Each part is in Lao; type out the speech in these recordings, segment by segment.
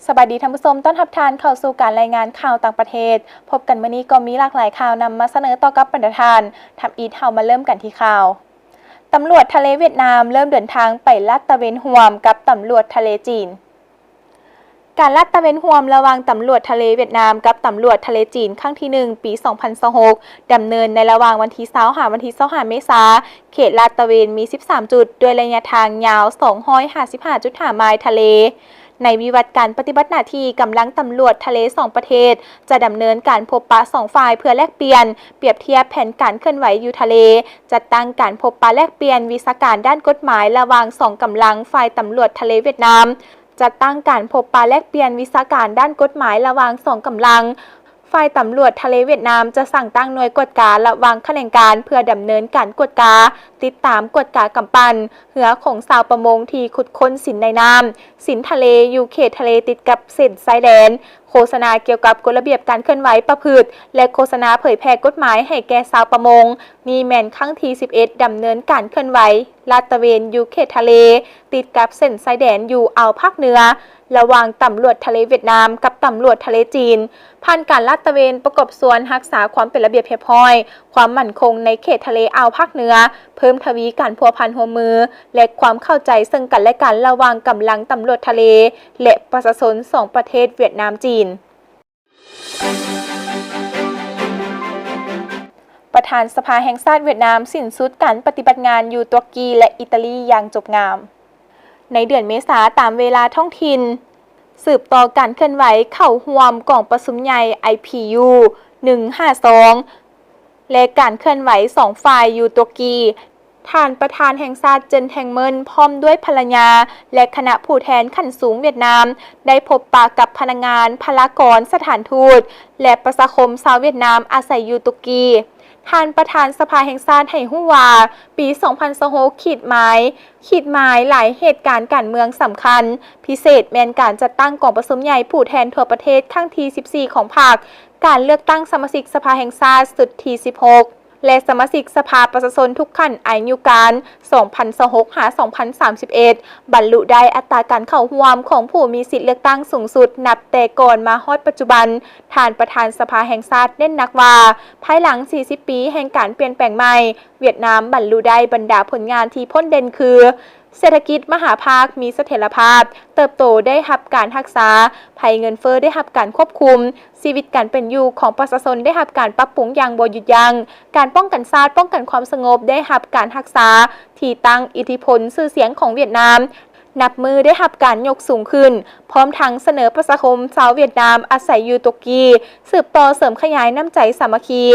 ສະບາຍດີທ່ານຜູ້ຊົມ, ຕ້ອນຮັບທ່ານເຂົ້າສູ່ການລາຍງານຂ່າວຕ່າງປະເທດ. ພົບກັນມື້ນີ້ກໍມີຫຼາກຫຼາຍຂ່າວນຳມາສະເໜີຕໍ່ກັບບັນດາທ່ານ. ທຳອິດເຮົາມາເລີ່ມກັນທີ່ຂ່າວ ຕຳຫຼວດທະເລຫວຽດນາມເລີ່ມເດີນທາງໄປລາດຕະເວນຮ່ວມກັບຕຳຫຼວດທະເລຈີນ. ການລາດຕະເວນຮ່ວມລະຫວ່າງຕຳຫຼວດທະເລຫວຽດນາມກັບຕຳຫຼວດທະເລຈີນຄັ້ງທີໜຶ່ງ ປີສອງພັນຊາວຫົກ ດຳເນີນໃນລະຫວ່າງວັນທີຊາວ ຫາວັນທີຊາວຫ້າ ເມສາ. ເຂດລາດຕະເວນມີສິບສາມຈຸດ ດ້ວຍໄລຍະທາງຍາວສອງຮ້ອຍຫ້າສິບຫ້າຈຸດຫ້າໄມລ໌ທະເລ. ໃນວິວັດການປະຕິບັດໜ້າທີ່, ກຳລັງຕຳຫຼວດທະເລສອງປະເທດຈະດຳເນີນການພົບປະສອງຝ່າຍເພື່ອແລກປ່ຽນ, ປຽບທຽບແຜນການເຄື່ອນໄຫວຢູ່ທະເລ, ຈັດຕັ້ງການພົບປະແລກປ່ຽນວິຊາການດ້ານກົດໝາຍລະຫວ່າງສອງກຳລັງຝ່າຍຕຳຫຼວດທະເລຫວຽດນາມ, ຈັດຕັ້ງການພົບປະແລກປ່ຽນວິຊາການດ້ານກົດໝາຍລະຫວ່າງສອງກຳລັງ. ຝ່າຍຕຳຫຼວດທະເລຫວຽດນາມຈະສ້າງຕັ້ງໜ່ວຍກວດກາລະຫວ່າງຂະແໜງການ ເພື່ອດຳເນີນການກວດກາ, ຕິດຕາມ, ກວດກາກຳປັ່ນເຮືອຂອງຊາວປະມົງທີ່ຂຸດຄົ້ນສິນໃນນ້ຳ, ສິນທະເລ ຢູ່ເຂດທະເລຕິດກັບເສັ້ນຊາຍແດນ, ໂຄສະນາກ່ຽວກັບກົດລະບຽບການເຄື່ອນໄຫວປະພຶດ ແລະ ໂຄສະນາເຜີຍແຜ່ກົດໝາຍໃຫ້ແກ່ຊາວປະມົງ. ນີ້ແມ່ນຄັ້ງທີສິບເອັດ ດຳເນີນການເຄື່ອນໄຫວລາດຕະເວນຢູ່ເຂດທະເລ ຕິດກັບເສັ້ນຊາຍແດນຢູ່ອ່າວພາກເໜືອ ລະຫວ່າງຕຳຫຼວດທະເລຫວຽດນາມກັບຕຳຫຼວດທະເລຈີນ. ຜ່ານການລາດຕະເວນປະກອບສ່ວນຮັກສາຄວາມເປັນລະບຽບຮຽບຮ້ອຍ, ຄວາມໝັ້ນຄົງໃນເຂດທະເລອ່າວພາກເໜືອ, ເພີ່ມທະວີການພົວພັນຮ່ວມມື ແລະ ຄວາມເຂົ້າໃຈເຊິ່ງກັນແລະກັນລະຫວ່າງກຳລັງຕຳຫຼວດທະເລ ແລະ ປະຊາຊົນສອງປະເທດຫວຽດນາມ-ຈີນ. ປະທານສະພາແຫ່ງຊາດຫວຽດນາມສິ້ນສຸດການປະຕິບັດງານຢູ່ຕຸລະກີ ແລະ ອີຕາລີຢ່າງຈົບງາມ. ໃນເດືອນເມສາຕາມເວລາທ້ອງຖິ່ນ, ສືບຕໍ່ການເຄື່ອນໄຫວເຂົ້າຮ່ວມກອງປະຊຸມໃຫຍ່ ໄອພີຢູ ໜຶ່ງຫ້າສອງ ແລະ ການເຄື່ອນໄຫວສອງຝ່າຍຢູ່ຕຸລະກີ, ທ່ານປະທານແຫ່ງຊາດ ເຈີນ ແທງເມີນ ພ້ອມດ້ວຍພັນລະຍາ ແລະ ຄະນະຜູ້ແທນຂັ້ນສູງຫວຽດນາມ ໄດ້ພົບປະກັບພະນັກງານ, ພະລາກອນ, ສະຖານທູດ ແລະ ປະຊາຄົມຊາວຫວຽດນາມອາໄສຢູ່ຕຸລະກີ. ທ່ານປະທານສະພາແຫ່ງຊາດໃຫ້ຮູ້ວ່າ, ປີສອງພັນຊາວຫົກ ຂີດໝາຍ, ຂີດໝາຍຫຼາຍເຫດການການເມືອງສຳຄັນ, ພິເສດແມ່ນການຈັດຕັ້ງກອງປະຊຸມໃຫຍ່ຜູ້ແທນທົ່ວປະເທດຄັ້ງທີສິບສີ່ຂອງພັກ, ການເລືອກຕັ້ງສະມາຊິກສະພາແຫ່ງຊາດຊຸດທີສິບຫົກ ແລະ ສະມາຊິກສະພາປະຊາຊົນທຸກຂັ້ນອາຍຸການ ສອງພັນຊາວຫົກ ຫາ ສອງພັນສາມສິບເອັດ ບັນລຸໄດ້ອັດຕາການເຂົ້າຮ່ວມຂອງຜູ້ມີສິດເລືອກຕັ້ງສູງສຸດນັບແຕ່ກ່ອນມາຮອດປັດຈຸບັນ. ທ່ານປະທານສະພາແຫ່ງຊາດເນັ້ນໜັກວ່າ, ພາຍຫຼັງສີ່ສິບປີແຫ່ງການປ່ຽນແປງໃໝ່, ຫວຽດນາມບັນລຸໄດ້ບັນດາຜົນງານທີ່ພົ້ນເດັ່ນຄື, ເສດຖະກິດມະຫາພາກມີສະຖຽນລະພາບ, ເຕີບໂຕໄດ້ຮັບການຮັກສາ, ໄພເງິນເຟີ້ໄດ້ຮັບການຄວບຄຸມ, ຊີວິດການເປັນຢູ່ຂອງປະຊາຊົນໄດ້ຮັບການປັບປຸງຢ່າງບໍ່ຢຸດຢັ້ງ, ການປ້ອງກັນຊາດ, ປ້ອງກັນຄວາມສະຫງົບໄດ້ຮັບການຮັກສາ, ທີ່ຕັ້ງ, ອິດທິພົນ, ຊື່ສຽງຂອງຫວຽດນາມ ນັບມື້ໄດ້ຮັບການຍົກສູງຂຶ້ນ, ພ້ອມທັງສະເໜີປະຊາຄົມຊາວຫວຽດນາມອາໄສຢູ່ຕຸລະກີ ສືບຕໍ່ເສີມຂະຫຍາຍນ້ຳໃຈສາມັກຄີ,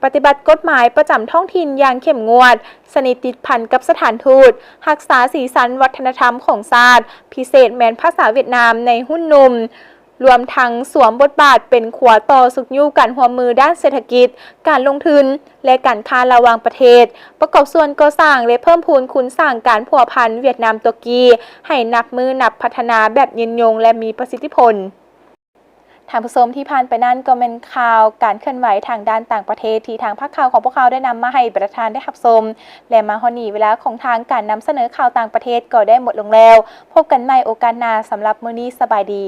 ປະຕິບັດກົດໝາຍປະຈຳທ້ອງຖິ່ນຢ່າງເຂັ້ມງວດ, ສະໜິດຕິດພັນກັບສະຖານທູດ, ຮັກສາສີສັນວັດທະນະທຳຂອງຊາດ, ພິເສດແມ່ນພາສາຫວຽດນາມໃນຮຸ່ນໜຸ່ມ, ລວມທັງສວມບົດບາດເປັນຂົວຕໍ່ຊຸກຍູ້ການຮ່ວມມືດ້ານເສດຖະກິດ, ການລົງທຶນ ແລະ ການຄ້າລະຫວ່າງປະເທດ, ປະກອບສ່ວນກໍ່ສ້າງ ແລະ ເພີ່ມພູນຄູນສ້າງການພົວພັນຫວຽດນາມ-ຕຸລະກີ ໃຫ້ນັບມື້ນັບພັດທະນາແບບຍືນຍົງ ແລະ ມີປະສິດທິຜົນ. ທ່ານຜູ້ຊົມ, ທີ່ຜ່ານໄປນັ້ນກໍແມ່ນຂ່າວການເຄື່ອນໄຫວທາງດ້ານຕ່າງປະເທດທີ່ທາງພາກຂ່າວຂອງພວກເຮົາໄດ້ນຳມາໃຫ້ບັນດາທ່ານໄດ້ຮັບຊົມ ແລະ ມາຮອດນີ້ເວລາຂອງທາງການນຳສະເໜີຂ່າວຕ່າງປະເທດກໍໄດ້ໝົດລົງແລ້ວ. ພົບກັນໃໝ່ໂອກາດໜ້າ, ສຳລັບມື້ນີ້ສະບາຍດີ.